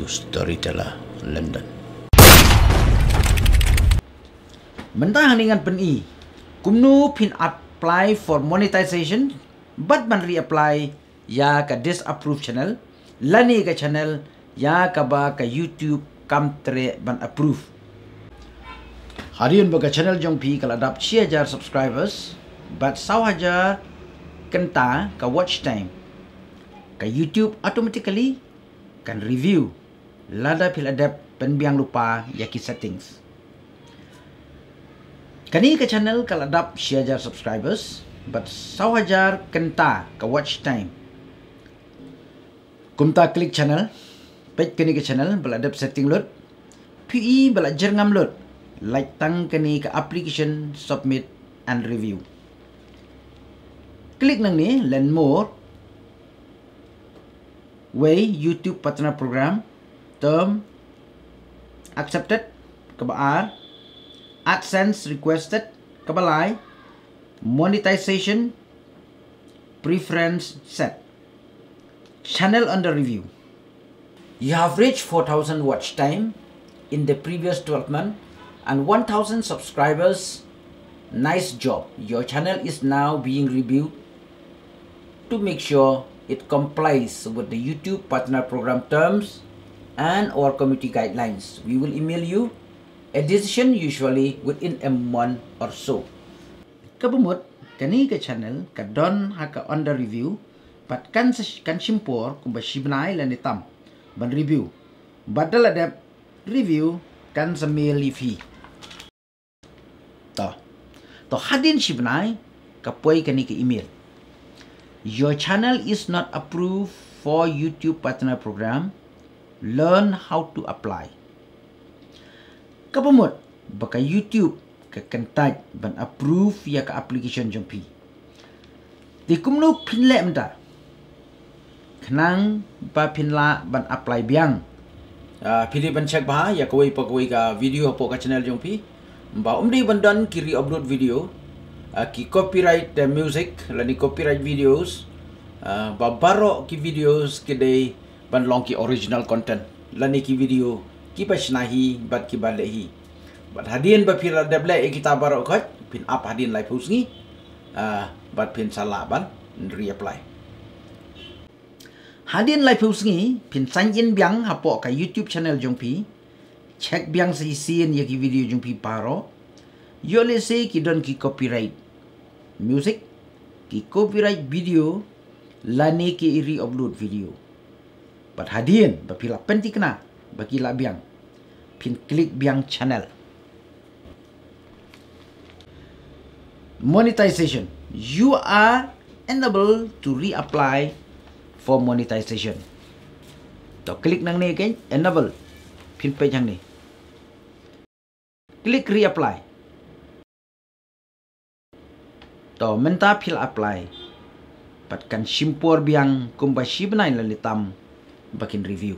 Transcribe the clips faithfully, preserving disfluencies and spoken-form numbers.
Storyteller London. Mynta hangne ngan pyni kumno phin apply for monetization bad ban reapply ïa ka disapprove channel lane ka channel ïa kaba ka YouTube kam treh ban approve. Hadien ba ka channel jong phi ka la dap shi hajar subscribers bad saw hajar kynta ka watch time, ka YouTube automatically kan review lada phi la dep pynbiang lypa ïa ki settings. Kane ka channel ka la dap shi hajar subscribers bad saw hajar kynta ka watch time. Kumta click channel, peit kane ka channel ba la dep setting lut, phi i ba la jyrngam lut, lait tang kane ka application submit and review. Click nangne, learn more, wei YouTube Partner Program, term accepted, kaba ar, AdSense requested, kaba lai, monetization preference set. Channel under review. You have reached four thousand watch time in the previous twelve months and one thousand subscribers. Nice job. Your channel is now being reviewed to make sure it complies with the YouTube Partner Program terms and our committee guidelines. We will email you a decision usually within a month or so. Kaba mut, kane ka channel ka don ha ka under review bad kan sa, kan shim por kumba shi bnai lane tam ban review. Bad da la dep review kan sa mail ïa phi. To. To hadien shi bnai ka poi kane ka email. Your channel is not approved for YouTube Partner Program. Learn how to apply. Kaba mut ba ka YouTube ka kyntait ban approve ïa ka application jong phi. Te kumno phin leh mynta khnang ba phin lah ban apply biang? Ah, phi dei ban check bha ïa kawei pa kawei ka video hapoh ka channel jong phi. Ba um dei ban don ki re-upload video, ah, ki copyright, eh, music lane copyright videos, ah, ba baroh ki videos ki dei ban long ki original content lane ki video kiba shna hi bad kiba leh hi. Bad hadien ba phi la dep leh ïa kita baroh khoit, phin ap hadien laiphew sngi, ah, bad phin sa lah ban reapply. Hadien laiphew sngi phin sign in biang hapoh ka YouTube channel jong phi. Check biang sa shisien ïa ki video jong phi baroh. Ïoh lehse ki don ki copyright music, ki copyright video lane ki re-upload video. Bad hadien ba phi la pynthikna ba ki lah biang, phin click biang channel. Monetization. You are enable to reapply for monetization. To click nangne, kein enable. Phin peit hangne. Click reapply. To mynta phi la apply. Bad kan shim por biang kumba shi bnai lane tam ba kin review.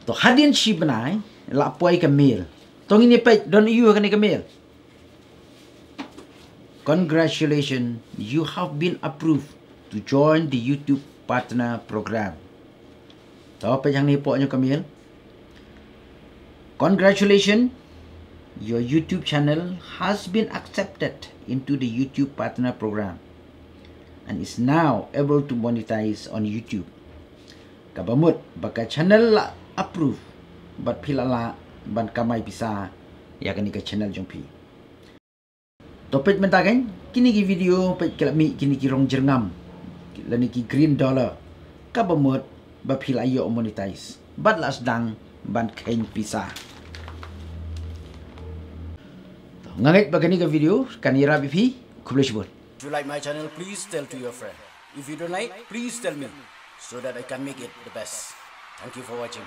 To hadien shi bnai la poi ka mail. To ngin ïa peit don aiu ha kane ka mail. Congratulations, you have been approved to join the YouTube Partner Program. To peit hangne hapoh jong ka mail. Congratulations, your YouTube channel has been accepted into the YouTube Partner Program and is now able to monetize on YouTube. Kaba mut ba ka channel la approve bad phi la lah ban kamai pisa ïa kane ka channel jong phi. To peit mynta, kein kine ki video peit ki la mih kine ki rong jyrngam lane ki green dollar. Kaba mut ba phi la ïoh monetize bad la sdang ban kheiñ pisa. To nga ngeit ba kane ka video kan ïarap ïa phi. Khublei shibun. If you like my channel, please tell to your friend. If you don't like, please tell me so that I can make it the best. Thank you for watching.